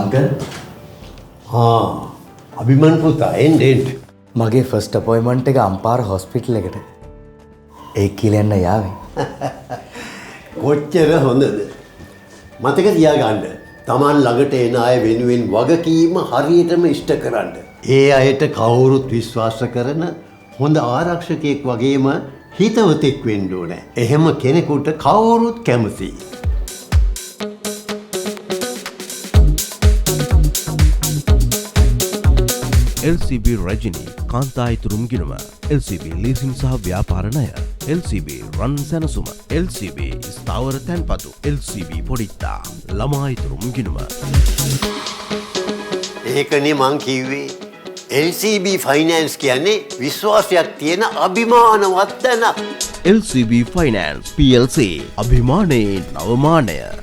Uncle. ආ, අභිමන් පුතා, එන්න එන්න. මගේ ෆස්ට් අපොයින්ට්මන්ට් එක අම්පාර හොස්පිටල් එකට. ඒක කියලා යන්න යාවේ. කොච්චර හොඳද? මතක තියාගන්න. Taman ළඟට එන අය වෙනුවෙන් වගකීම හරියටම ඉෂ්ට කරන්න. ඒ අයට කවුරුත් විශ්වාස කරන හොඳ ආරක්ෂකයෙක් වගේම හිතවතෙක් වෙන්න ඕනේ. එහෙම කෙනෙකුට කවුරුත් කැමතියි. LCB Rajini කාන්තා ඉතුරුම් ගිණුම, LCB leasing සහ ව්‍යාපාර ණය, LCB රන් සැනසුම, LCB ස්ථාවර තැන්පතු, LCB පොඩිත්තා ළමා ඉතුරුම් ගිණුම. ඒකනේ මං කිව්වේ. LCB finance කියන්නේ විශ්වාසයක් තියෙන අභිමානවත් තැනක්. LCB finance PLC, අභිමානයේ නවමානය.